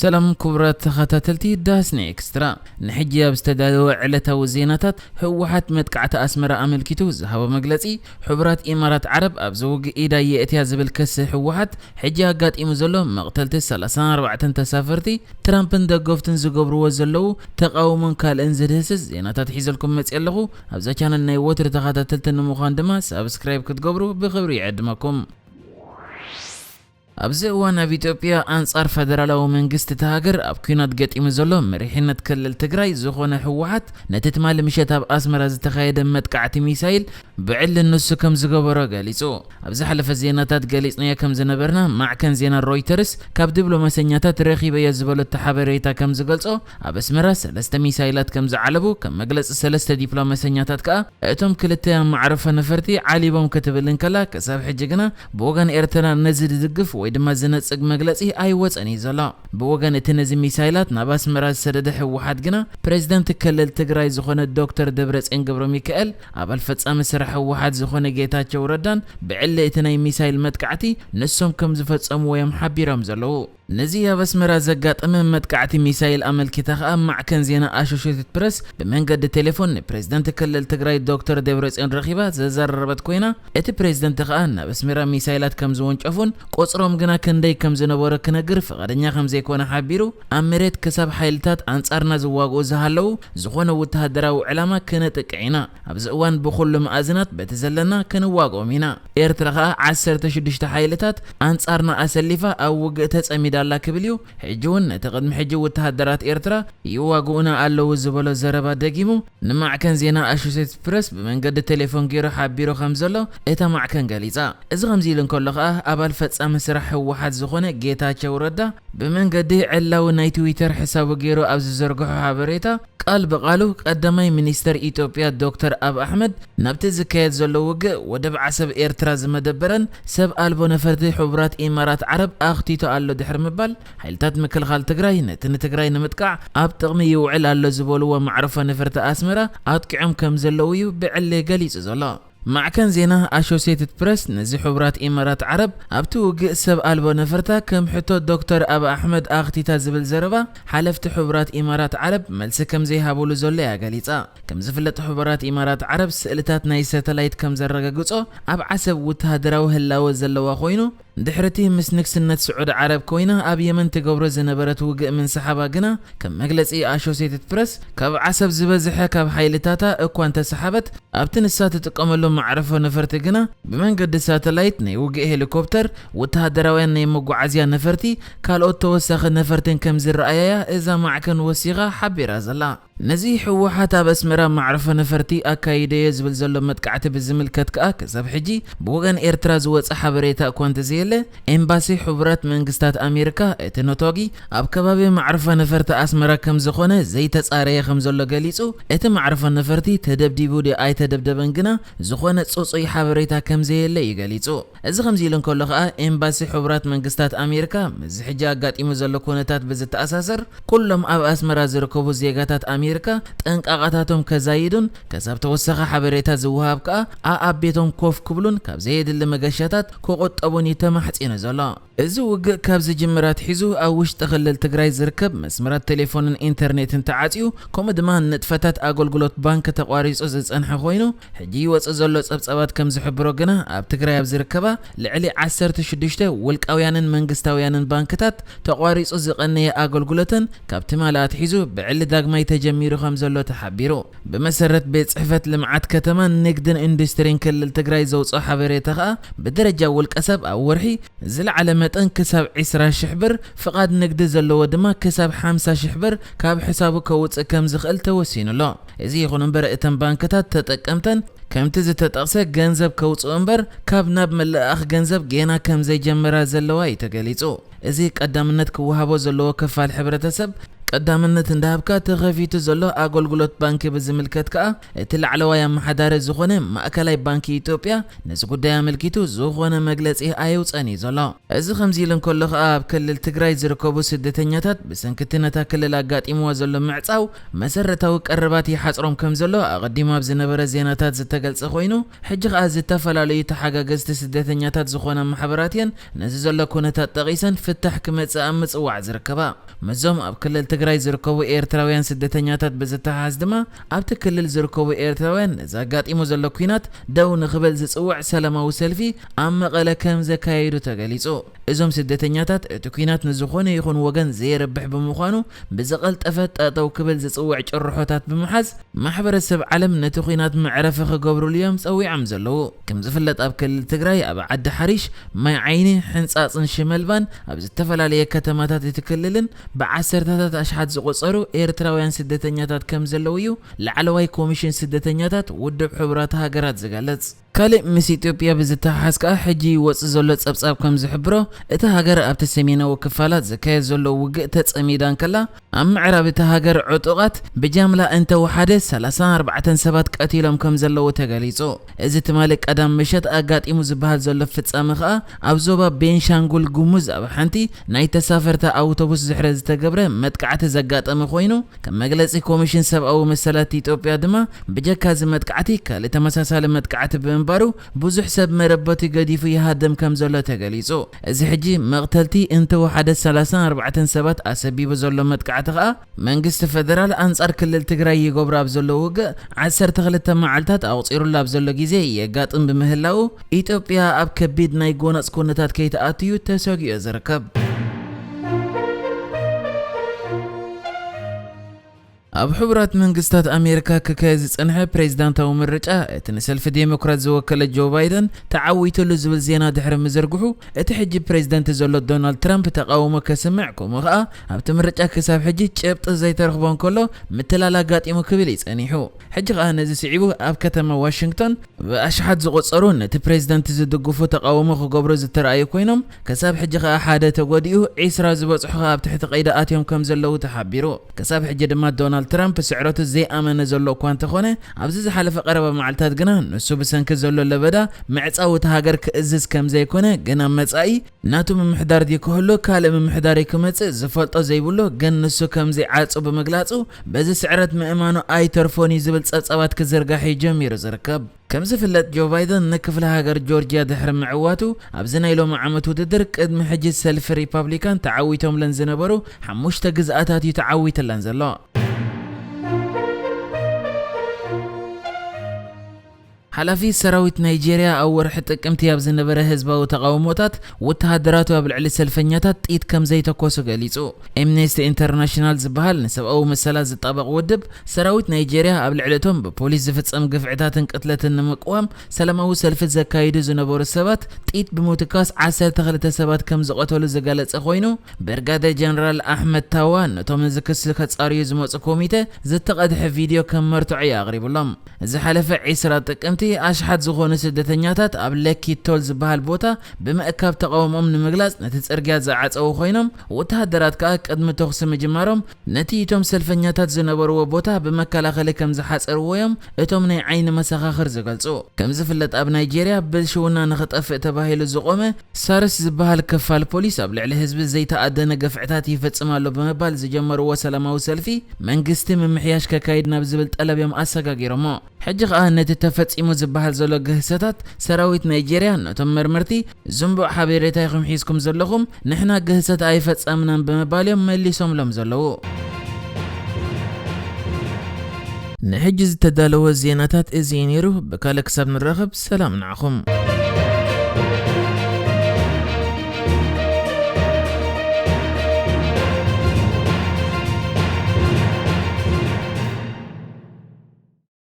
ሰላም ክቡራት ተኸታተልቲ ዳስና ኤክስትራ፣ ንሕጂ ኣብ ዝተዳለወ ዕለታዊ ዜናታት፣ ህወሓት መጥቃዕቲ ኣስመራ ኣመልኪቱ ዝሃቦ መግለጺ፣ ሕቡራት ኢማራት ዓረብ ኣብዚ ውግእ ኢዳ የእትያ ዝብል ክሲ ህወሓት፣ ሕጂ ኣጋጢሙ ዘሎ መቕተልቲ ሰላሳን ኣርባዕተን ተሳፈርቲ፣ ትራምፕን ደገፍቱን ዝገብርዎ ዘለዉ ተቓውሞን ካልእን ዝድህስስ ዜናታት ሒዘልኩም መጽየ ኣለኹ። ኣብዛ ቻነል ናይ ወትሩ ተኸታተልቲ ንምዃን ድማ ሳብስክራይብ ክትገብሩ ብኽብሪ ይዕድመኩም። ኣብዚ እዋን ኣብ ኢትዮጵያ ኣንጻር ፈደራላዊ መንግስቲ እታ ሃገር ኣብ ኲናት ገጢሙ ዘሎ መሪሕነት ክልል ትግራይ ዝኾነ ህወሓት፣ ነቲ ትማሊ ምሸት ኣብ ኣስመራ ዝተኻየደ መጥቃዕቲ ሚሳይል ብዕሊ ንሱ ከም ዝገበሮ ገሊጹ። ኣብ ዝሓለፈ ዜናታት ገሊጽናዮ ከም ዝነበርና፣ ማዕከን ዜና ሮይተርስ ካብ ዲፕሎማሰኛታት ረኺበዮ ዝበሎ እቲ ሓበሬታ ከም ዝገልጾ፣ ኣብ ኣስመራ ሰለስተ ሚሳይላት ከም ዝዓለቡ ከም መግለጺ ሰለስተ ዲፕሎማሰኛታት ከኣ፣ እቶም ክልተ መዕርፎ ነፈርቲ ዓሊቦም ክትብል እንከላ፣ ክሳብ ሕጂ ግና ብወገን ኤርትራ ነዚ ዝድግፍ ወይ ድማ ዝነጽግ መግለጺ ኣይወጸን እዩ ዘሎ። ብወገን እቲ ነዚ ሚሳይላት ናብ ኣስመራ ዝሰደደ ህወሓት ግና፣ ፕሬዝደንት ክልል ትግራይ ዝኾነ ዶክተር ደብረጽዮን ገብረ ሚካኤል፣ ኣባል ፈጻሚ ስራሕ ህወሓት ዝኾነ ጌታቸው ረዳን ብዕሊ እቲ ናይ ሚሳይል መጥቃዕቲ ንሶም ከም ዝፈጸምዎ እዮም ሓቢሮም ዘለዉ። ነዚ ኣብ ኣስመራ ዘጋጠመ መጥቃዕቲ ሚሳይል ኣመልኪታ ከኣ ማዕከን ዜና ኣሶሼትድ ፕረስ ብመንገዲ ቴሌፎን ንፕሬዝደንት ክልል ትግራይ ዶክተር ደብረጽዮን ረኺባ ዘዘራረበት ኮይና፣ እቲ ፕሬዝደንት ከኣ ናብ ኣስመራ ሚሳይላት ከም ዝወንጨፉን ቁጽሮም ግና ክንደይ ከም ዝነበረ ክነግር ፍቓደኛ ከም ዘይኮነ ሓቢሩ፣ ኣብ መሬት ክሳብ ሓይልታት ኣንጻርና ዝዋግኡ ዝሃለዉ ዝኾነ ወተሃደራዊ ዕላማ ክነጥቅዕ ኢና። ኣብዚ እዋን ብኹሉ መኣዝናት በቲ ዘለና ክንዋግኦም ኢና። ኤርትራ ከኣ ዓሰርተ ሽዱሽተ ሓይልታት ኣንጻርና ኣሰሊፋ ኣብ ውግእ ተጸሚዳ ኣላ ክብል እዩ። ሕጂ እውን ነቲ ቅድሚ ሕጂ ወተሃደራት ኤርትራ ይዋግኡና ኣለዉ ዝበሎ ዘረባ ደጊሙ ንማዕከን ዜና ኣሶሴትድ ፕረስ ብመንገዲ ቴሌፎን ገይሩ ሓቢሩ ከም ዘሎ እታ ማዕከን ገሊጻ። እዚ ከምዚ ኢሉ እንከሎ ከኣ ኣባል ፈጻሚ ስራሕ ህወሓት ዝኾነ ጌታቸው ረዳ ብመንገዲ ዕላዊ ናይ ትዊተር ሕሳቡ ገይሩ ኣብ ዝዘርግሖ ሓበሬታ ቃል ብቃሉ ቀዳማይ ሚኒስተር ኢትዮጵያ ዶክተር ኣብ ኣሕመድ ናብቲ ዝካየድ ዘሎ ውግእ ወደብ ዓሰብ ኤርትራ ዝመደበረን ሰብ ኣልቦ ነፈርቲ ሕቡራት ኢማራት ዓረብ ኣኽቲቱ ኣሎ ድሕሪ ምባል፣ ሓይልታት ምክልኻል ትግራይ ነቲ ንትግራይ ንምጥቃዕ ኣብ ጥቕሚ ይውዕል ኣሎ ዝበልዎ መዕርፎ ነፈርቲ ኣስመራ ኣጥቂዖም ከም ዘለዉ እዩ ብዕሊ ገሊጹ ዘሎ። ማዕከን ዜና ኣሶሴትድ ፕረስ ነዚ ሕቡራት ኢማራት ዓረብ ኣብቲ ውግእ ሰብ ኣልቦ ነፈርታ ከም ሕቶ ዶክተር ኣብ ኣሕመድ ኣኽቲታ ዝብል ዘረባ ሓለፍቲ ሕቡራት ኢማራት ዓረብ መልሲ ከም ዘይሃብሉ ዘሎ እያ ገሊጻ። ከም ዝፍለጥ ሕቡራት ኢማራት ዓረብ ስእልታት ናይ ሳተላይት ከም ዘረጋግጾ ኣብ ዓሰብ ወተሃደራዊ ህላወ ዘለዋ ኮይኑ ድሕርቲ ምስ ንግስነት ስዑዲ ዓረብ ኮይና ኣብ የመን ትገብሮ ዝነበረት ውግእ ምንስሓባ ግና ከም መግለጺ ኣሶሴትድ ፕረስ ካብ ዓሰብ ዝበዝሐ ካብ ሓይልታታ እኳ እንተሰሓበት ኣብቲ ንሳ ትጥቀመሉ መዕረፎ ነፈርቲ ግና ብመንገዲ ሳተላይት ናይ ውግእ ሄሊኮፕተር፣ ወተሃደራውያን ናይ መጓዓዝያ ነፈርቲ፣ ካልኦት ተወሳኺ ነፈርትን ከም ዝረኣያያ እዛ ማዕከን ወሲኻ ሓቢራ ዘላ። ነዚ ህወሓት ኣብ ኣስመራ መዕረፎ ነፈርቲ ኣካይደዮ ዝብል ዘሎ መጥቃዕቲ ብዝምልከት ከኣ ክሳብ ሕጂ ብወገን ኤርትራ ዝወጸ ሓበሬታ እኳ እንተዘየለ፣ ኤምባሲ ሕቡራት መንግስታት ኣሜሪካ እቲ ነቶጊ ኣብ ከባቢ መዕረፎ ነፈርቲ ኣስመራ ከም ዝኾነ ዘይተጻረየ ከም ዘሎ ገሊጹ፣ እቲ መዕረፎ ነፈርቲ ተደብዲቡ ድዩ ኣይተደብደበን ግና ዝኾነ ጽጹይ ሓበሬታ ከም ዘየለ እዩ ገሊጹ። እዚ ከምዚ ኢሉ እንከሎ ከኣ ኤምባሲ ሕቡራት መንግስታት ኣሜሪካ ምስዚ ሕጂ ኣጋጢሙ ዘሎ ኩነታት ብዝተኣሳሰር ኩሎም ኣብ ኣስመራ ዝርከቡ ዜጋታት ኣሜሪካ ጥንቃቐታቶም ከዛይዱን ከሳብ ተወሰኸ ሓበሬታ ዝወሃብ ከኣ ኣኣብ ቤቶም ኮፍ ክብሉን ካብ ዘየድሊ መገሻታት ክቑጠቡን እዩ ተማሕጺኑ ዘሎ። እዚ ውግእ ካብ ዝጅምር ኣትሒዙ ኣብ ውሽጢ ክልል ትግራይ ዝርከብ መስመራት ቴሌፎንን ኢንተርኔትን ተዓጽዩ፣ ከምኡ ድማ ንጥፈታት ኣገልግሎት ባንክ ተቋሪጹ ዝጸንሐ ኮይኑ፣ ሕጂ ይወጽእ ዘሎ ጸብጻባት ከም ዝሕብሮ ግና ኣብ ትግራይ ኣብ ዝርከባ ልዕሊ ዓሰርተ ሽዱሽተ ውልቃውያንን መንግስታውያንን ባንክታት ተቋሪጹ ዝቐነየ ኣገልግሎተን ካብ ትማሊ ኣትሒዙ ብዕሊ ዳግማይ ተጀሚሩ ከም ዘሎ ተሓቢሩ። ብመሰረት ቤት ጽሕፈት ልምዓት ከተማን ንግድን ኢንዱስትሪን ክልል ትግራይ ዘውፅኦ ሓበሬታ ከኣ ብደረጃ ውልቀ ሰብ ኣብ ወርሒ ዝለዓለ መጠን ክሳብ ዕስራ ሽሕ ብር፣ ፍቓድ ንግዲ ዘለዎ ድማ ክሳብ ሓምሳ ሽሕ ብር ካብ ሕሳቡ ከውፅእ ከም ዝኽእል ተወሲኑ ኣሎ። እዚ ይኹን እምበር እተን ባንክታት ተጠቀምተን ከምቲ ዝተጠቕሰ ገንዘብ ከውፅኡ እምበር ካብ ናብ ምልእኣኽ ገንዘብ ጌና ከም ዘይጀመራ ዘለዋ እዩ ተገሊፁ። እዚ ቀዳምነት ክወሃቦ ዘለዎ ክፋል ሕብረተሰብ ቀዳምነት እንዳሃብካ ተኸፊቱ ዘሎ ኣገልግሎት ባንኪ ብዝምልከት ከኣ እቲ ላዕለዋይ ኣመሓዳሪ ዝኾነ ማእከላይ ባንኪ ኢትዮጵያ ነዚ ጉዳይ ኣመልኪቱ ዝኾነ መግለጺ ኣየውጸን እዩ ዘሎ። እዚ ከምዚ ኢሉ እንከሎ ከኣ ኣብ ክልል ትግራይ ዝርከቡ ስደተኛታት ብሰንክቲ ነታ ክልል ኣጋጢምዋ ዘሎ ምዕጻው መሰረታዊ ቀረባት ይሓጽሮም ከም ዘሎ ኣቐዲሙ ኣብ ዝነበረ ዜናታት ዝተገልጸ ኮይኑ ሕጂ ከኣ ዝተፈላለዩ ተሓጋገዝቲ ስደተኛታት ዝኾና ማሕበራት እየን ነዚ ዘሎ ኩነታት ጠቒሰን ፍታሕ ክመጽእ ኣብ ምጽዋዕ ዝርከባ። ምስዞም ኣብ ክልል ትግራይ ዝርከቡ ኤርትራውያን ስደተኛታት ብዝተሓዝ ድማ፣ ኣብቲ ክልል ዝርከቡ ኤርትራውያን ነዚ ኣጋጢሙ ዘሎ ኲናት ደው ንኽብል ዝጽውዕ ሰላማዊ ሰልፊ ኣብ መቐለ ከም ዘካየዱ ተገሊጹ። እዞም ስደተኛታት እቲ ኲናት ንዝኾነ ይኹን ወገን ዘየርብሕ ብምዃኑ ብዝቐልጠፈ ጠጠው ክብል ዝጽውዕ ጭርሖታት ብምሓዝ፣ ማሕበረሰብ ዓለም ነቲ ኲናት መዕረፊ ክገብሩሉ እዮም ጸዊዖም ዘለዉ። ከም ዝፍለጥ ኣብ ክልል ትግራይ ኣብ ዓዲ ሓሪሽ፣ ማይ ዓይኒ፣ ሕንጻጽን ሽመልባን ኣብ ዝተፈላለየ ከተማታት እቲ ክልልን ብዓሰርተታት ኣሽሓት ዝቑጸሩ ኤርትራውያን ስደተኛታት ከም ዘለዉ እዩ ላዕለዋይ ኮሚሽን ስደተኛታት ውድብ ሕቡራት ሃገራት ዝገልጽ። ካልእ ምስ ኢትዮጵያ ብዝተሓሓዝ ከኣ ሕጂ ይወጽእ ዘሎ ጸብጻብ ከም ዝሕብሮ፣ እታ ሃገር ኣብቲ ሰሜናዊ ክፋላት ዝካየድ ዘሎ ውግእ ተጸሚዳ እንከላ፣ ኣብ ምዕራብ እታ ሃገር ዕጡቓት ብጃምላ እንተወሓደ ሰላሳን ኣርባዕተን ሰባት ቀቲሎም ከም ዘለዉ ተገሊጹ። እዚ ትማሊ ቀዳም ምሸት ኣጋጢሙ ዝበሃል ዘሎ ፍጻመ ከኣ ኣብ ዞባ ቤንሻንጉል ጉሙዝ ኣብ ሓንቲ ናይ ተሳፈርቲ ኣውቶቡስ ዝሕረ ዝተገብረ መጥቃዕቲ ዘጋጠመ ኮይኑ፣ ከም መግለጺ ኮሚሽን ሰብኣዊ መሰላት ኢትዮጵያ ድማ፣ ብጀካ እዚ መጥቃዕቲ ካልእ ተመሳሳሊ መጥቃዕቲ ብምንባሩ ብዙሕ ሰብ መረበቱ ገዲፉ ይሃድም ከም ዘሎ ተገሊጹ። እዚ ሕጂ መቕተልቲ እንተወሓደ ሰላሳን ኣርባዕተን ሰባት ኣሰቢቡ ዘሎ መጥቃዕቲ ከኣ፣ መንግስቲ ፈደራል ኣንጻር ክልል ትግራይ ይገብሮ ኣብ ዘሎ ውግእ ዓሰርተ ክልተ መዓልታት ኣቑጺሩሉ ኣብ ዘሎ ግዜ የጋጥም ብምህላዉ፣ ኢትዮጵያ ኣብ ከቢድ ናይ ጎነጽ ኩነታት ከይትኣትዩ ተሰጊኡ ዝርከብ። ኣብ ሕቡራት መንግስታት ኣሜሪካ ክካየድ ዝጸንሐ ፕሬዚዳንታዊ ምርጫ፣ እቲ ንሰልፊ ዴሞክራት ዝወከለ ጆ ባይደን ተዓዊቱሉ ዝብል ዜና ድሕሪ ምዝርግሑ፣ እቲ ሕጂ ፕሬዚደንት ዘሎ ዶናልድ ትራምፕ ተቓውሞ ከስምዕ፣ ከምኡ ኸኣ ኣብቲ ምርጫ ክሳብ ሕጂ ጭብጢ ዘይተረኽቦ እንከሎ፣ ምትላል ኣጋጢሙ ክብል እዩ ጸኒሑ። ሕጂ ኸኣ ነዚ ስዒቡ ኣብ ከተማ ዋሽንግቶን ብኣሽሓት ዝቑጸሩ ነቲ ፕሬዚደንት ዝድግፉ ተቓውሞ ክገብሩ ዝተራእዩ ኮይኖም፣ ክሳብ ሕጂ ኸኣ ሓደ ተጎዲኡ፣ ዒስራ ዝበጽሑ ኸኣ ኣብ ትሕቲ ቀይዲ ኣትዮም ከም ዘለዉ ተሓቢሩ። ክሳብ ሕጂ ድማ ዶናልድ ትራምፕ ስዕረቱ ዘይኣመነ ዘሎ እኳ እንተኾነ፣ ኣብዚ ዝሓለፈ ቀረባ መዓልታት ግና ንሱ ብሰንኪ ዘሎ ለበዳ ምዕጻው እታ ሃገር ክእዝዝ ከም ዘይኮነ፣ ግን ኣብ መጻኢ ናቱ ምምሕዳር ድዩ ክህሉ፣ ካልእ ምምሕዳር እዩ ክመጽእ፣ ዝፈልጦ ዘይብሉ፣ ግን ንሱ ከም ዘይዓጹ ብምግላጹ፣ በዚ ስዕረት ምእማኑ ኣይተርፎን እዩ ዝብል ጸብጻባት ክዝርጋሕ እዩ ጀሚሩ ዝርከብ። ከም ዝፍለጥ፣ ጆ ባይደን ንክፍለ ሃገር ጆርጅያ ድሕሪ ምዕዋቱ፣ ኣብዚ ናይ ሎሚ ዓመት ውድድር ቅድሚ ሕጂ ሰልፊ ሪፓብሊካን ተዓዊቶምለን ዝነበሩ ሓሙሽተ ግዝኣታት እዩ ተዓዊትለን ዘሎ። ሓላፊ ሰራዊት ናይጄርያ ኣብ ወርሒ ጥቅምቲ ኣብ ዝነበረ ህዝባዊ ተቓውሞታት፣ ወተሃደራቱ ኣብ ልዕሊ ሰልፈኛታት ጥይት ከም ዘይተኮሱ ገሊጹ። ኤምነስቲ ኢንተርናሽናል ዝበሃል ንሰብኣዊ መሰላት ዝጣበቕ ውድብ፣ ሰራዊት ናይጄርያ ኣብ ልዕሊ እቶም ብፖሊስ ዝፍጸም ግፍዕታትን ቅትለትን ንምቅዋም ሰላማዊ ሰልፊ ዘካይዱ ዝነበሩ ሰባት ጥይት ብምትኳስ ዓሰርተ ክልተ ሰባት ከም ዝቐተሉ ዝገለጸ ኮይኑ፣ ብርጋዴር ጀነራል ኣሕመድ ታዋ ነቶም ነዚ ክሲ ከጻርዩ ዝመጹ ኮሚተ ዝተቐድሐ ቪድዮ ከም መርትዖ እዩ ኣቕሪብሎም። ዝሓለፈ ዒስራ ጥቅምቲ ኣሽሓት ዝኾኑ ስደተኛታት ኣብ ለኪ ቶል ዝበሃል ቦታ ብምእካብ ተቓውሞኦም ንምግላጽ ነቲ ጽርግያ ዝዓጸዉ ኮይኖም፣ ወተሃደራት ከኣ ቅድሚ ተኹሲ ምጅማሮም ነቲ እቶም ሰልፈኛታት ዝነበርዎ ቦታ ብመከላኸሊ ከም ዝሓጸርዎ እዮም እቶም ናይ ዓይኒ መሰኻኽር ዝገልጹ። ከም ዝፍለጥ ኣብ ናይጄርያ ብልሽውና ንኽጠፍእ ተባሂሉ ዝቖመ ሳርስ ዝበሃል ክፋል ፖሊስ ኣብ ልዕሊ ህዝቢ ዘይተኣደነ ግፍዕታት ይፍጽም ኣሎ ብምባል ዝጀመርዎ ሰላማዊ ሰልፊ መንግስቲ ምምሕያሽ ከካይድ ናብ ዝብል ጠለብ እዮም ኣሰጋጊሮሞ። ሕጂ ኸኣ ነቲ ተፈጺሙ ዝበሃል ዘሎ ግህሰታት ሰራዊት ናይጄርያ ነቶም መርመርቲ ዝንቡዕ ሓቤሬታ ኢኹም ሒዝኩም ዘለኹም፣ ንሕና ግህሰት ኣይፈጸምናን ብምባል እዮም መሊሶምሎም ዘለዉ። ንሕጂ ዝተዳለወ ዜናታት እዚ እዩ ነይሩ። ብካልእ ክሳብ ንራኸብ ሰላም ንዓኹም።